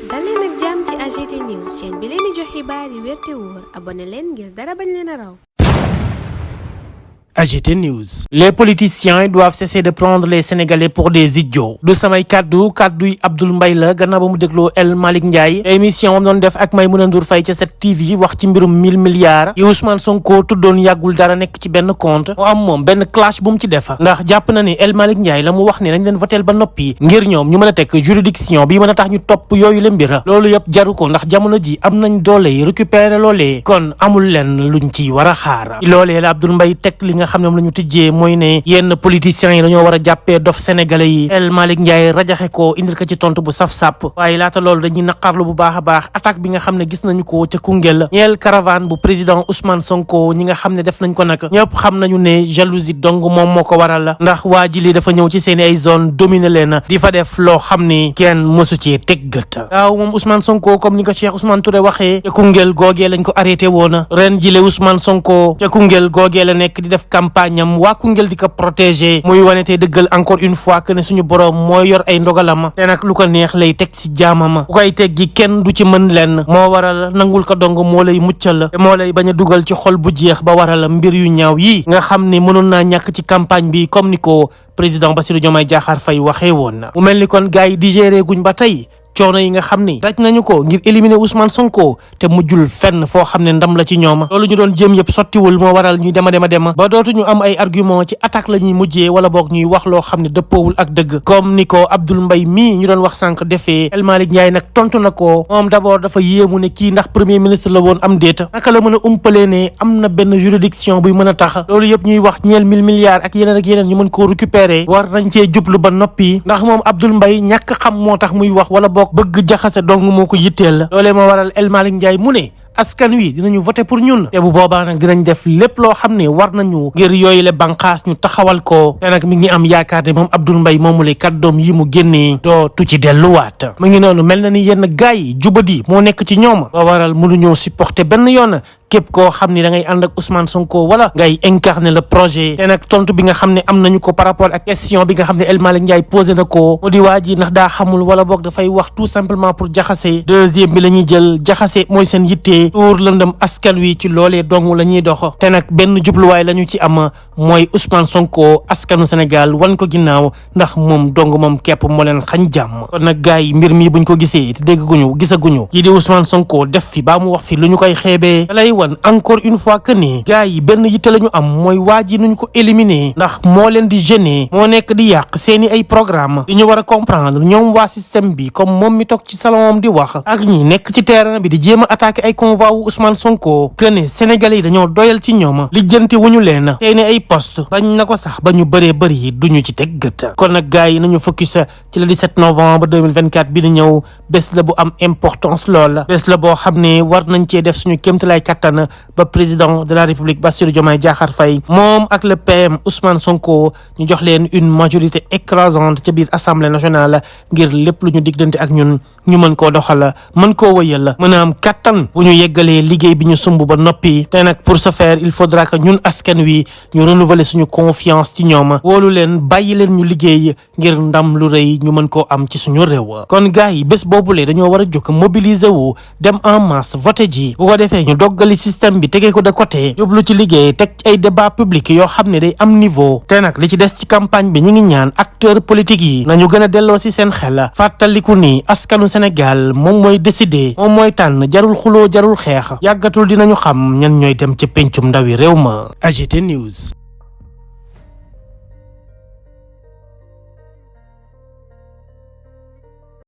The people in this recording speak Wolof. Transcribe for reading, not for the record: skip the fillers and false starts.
dal leen ak jàmm ci AGT News chaîne bi leen di jox xibaar yi wér te wóor abonné leen ngir dara bañ leen a raw. AGT News. Les politiciens doivent cesser de prendre les Sénégalais pour des idiots. du samay kadduy Abdoul Mbaye la gannaaw ba mu dégloo El Malick Ndiaye émission moom doon def ak Maïmouna Ndour Faye ca 7TV wax ci mbirum 1000 milliards yi Ousmane Sonko tuddoon yàggul dara nekk ci benn compte mu am moom benn clash bu mu ci def ndax jàpp na ni El Malick Ndiaye la mu wax ne nañ leen votel ba noppi ngir ñoom ñu mën a teg juridiction bi mën a tax ñu topp yooyu le mbir loolu yëpp jaru ko ndax jamono ji am nañ doole yi récupérer loolee kon amul leen luñ ci war a xaar loolee la Abdoul Mbaye teg li nga xam ne moom la ñu tijjee mooy ne yenn politiciens yi dañoo war a jàppee dof sénégalais yi El Malick Ndiaye rajaxe ko indil ko ci tontu bu saf-sàpp waaye laata loolu dañuy naqarlu bu baax a baax attaque bi nga xam ne gis nañu ko ca Koungheul ñeel caravane bu président Ousmane Sonko ñi nga xam ne def nañ ko nag ñëpp xam nañu ne jalousie dong moom moo ko waral ndax waa ji li dafa ñëw ci seen ay zone dominé leen di fa def loo xam ni kenn mësu ci teg gët waaw moom Ousmane Sonko comme ni ko Cheikh Ousmane Touré waxee ca Koungheul googee lañ ko arrêté woon ren jile Ousmane Sonko ca Koungheul googee la nekk di def campagne ñam waa Koungheul di ko protéger muy wane te dëggal encore une fois que ne suñu borom mooy yor ay ndogalam te nag lu ko neex lay teg ci jaamama bu koy teg gi kenn du ci mën leen moo waral nangul ko dong moo lay muccal te moo lay bañ a dugal ci xol bu jeex ba waral mbir yu ñaaw yi nga xam ne mënoon naa ñàkk ci campagne bi comme ni ko président Bassirou Diomaye Diakhar Faye waxee woon na mu mel ni kon gars yi digéré guñ ba tey coono yi nga xam ni daj nañu ko ngir éliminer Ousmane Sonko te mujjul fenn foo xam ne ndam la ci ñooma loolu ñu doon jéem yëpp sottiwul moo waral ñuy dema ba dootuñu am ay argument ci attaque la ñuy mujjee wala boog ñuy wax loo xam ne dëppoowul ak dëgg comme ni ko Abdoul Mbaye mii ñu doon wax sànq defee El Malick Ndiaye nag tontu na ko moom d'abord dafa yéemu ne kii ndax premier ministre la woon am déeta naka la mën a umpalee ne am na benn juridiction buy mën a tax loolu yëpp ñuy wax ñeel 1000 milliards ak yeneen ñu mën koo récupérer war nañ cee jublu ba noppi ndax moom Abdoul Mbaye ñàkk xam moo tax muy wax wala boog bëgg jaxase dong moo ko yitteel loolee moo waral El Malick Ndiaye mu ne askan wi dinañu voté pour ñun te bu boobaa nag dinañ def lépp loo xam ne war nañu ngir yooyu le banqaas ñu taxawal ko te nag mi ngi am yaakaar ne moom Abdoul Mbaye moomu le kàddoom yi mu génnee dootu ci delluwaat mu ngi noonu mel na ni yenn gaay yi jubadi moo nekk ci ñoom ba waral mënuñoo supporter benn yoon képp koo xam ni da ngay ànd ak Ousmane Sonko wala ngay incarner le projet te nag tontu bi nga xam ne am nañu ko par rapport ak question bi nga xam ne El Malick Ndiaye posé na ko mu di waa ji ndax daa xamul wala boog dafay wax tout simplement pour jaxase deuxième bi la ñuy jël jaxase mooy seen yittee tuur lëndëm askan wi ci loolee dong la ñuy dox te nag benn jubluwaay la ñu ci am mooy Ousmane Sonko askanu Sénégal wan ko ginnaaw ndax moom dong moom képp moo leen xañ jàmm kon nag gars yi mbir mii buñ ko gisee te dégguñu gisaguñu kii di Ousmane Sonko def fi baa mu wax fi lu ñu koy xeebee wan encore une fois que ni gars yi benn yitte la ñu am mooy waa ji nuñ ko éliminer ndax moo leen di gêner moo nekk di yàq seeni ay programme di ñu war a comprendre ñoom waa système bi comme moom mi toog ci salon di wax ak ñi nekk ci terrain bi di jéem a attaquer ay convoi wu Ousmane Sonko que ne Sénégalais yi dañoo doyal ci ñoom lijjanti wuñu leen seeni ay poste bañ na ko sax ba ñu bëree bëri yi duñu ci teg gët kon nag gars yi nañu focus ci le 17 novembre 2024 bi di ñëw bés la bu am importance lool bés la boo xam ne war nañ cee def suñu kéemtalaay kattan ba président de la République Bassirou Diomaye Diakhar Faye moom ak le PM Ousmane Sonko ñu jox leen une majorité écrasante ca biir assemblée nationale ngir lépp lu ñu diggante ak ñun ñu mën koo doxal mën koo wëyal mën a am kattan bu ñu yeggalee liggéey bi ñu sumb ba noppi te nag pour ce faire il faudra que ñun askan wi ñu renouveler suñu confiance ci ñoom wóolu leen bàyyi leen ñu liggéey ngir ndam lu rëy ñu mën koo am ci suñu réew kon gars yi bés boobule dañoo war a jóg mobiliser wu dem en masse voté ji bu ko defee ñu doggali système bi tegee ko de côté yóbbu ci liggéey teg ay débat public yoo xam ne day am niveau te nag li ci des ci campagne bi ñu ngi ñaan acteurs politiques yi nañu gën a delloo si seen xel fàttaliku ni askanu Sénégal moom mooy décider moom mooy tànn jarul xuloo jarul xeex yàggatul dinañu xam ñan ñooy dem ca pencum ndawi réew ma. AGT News.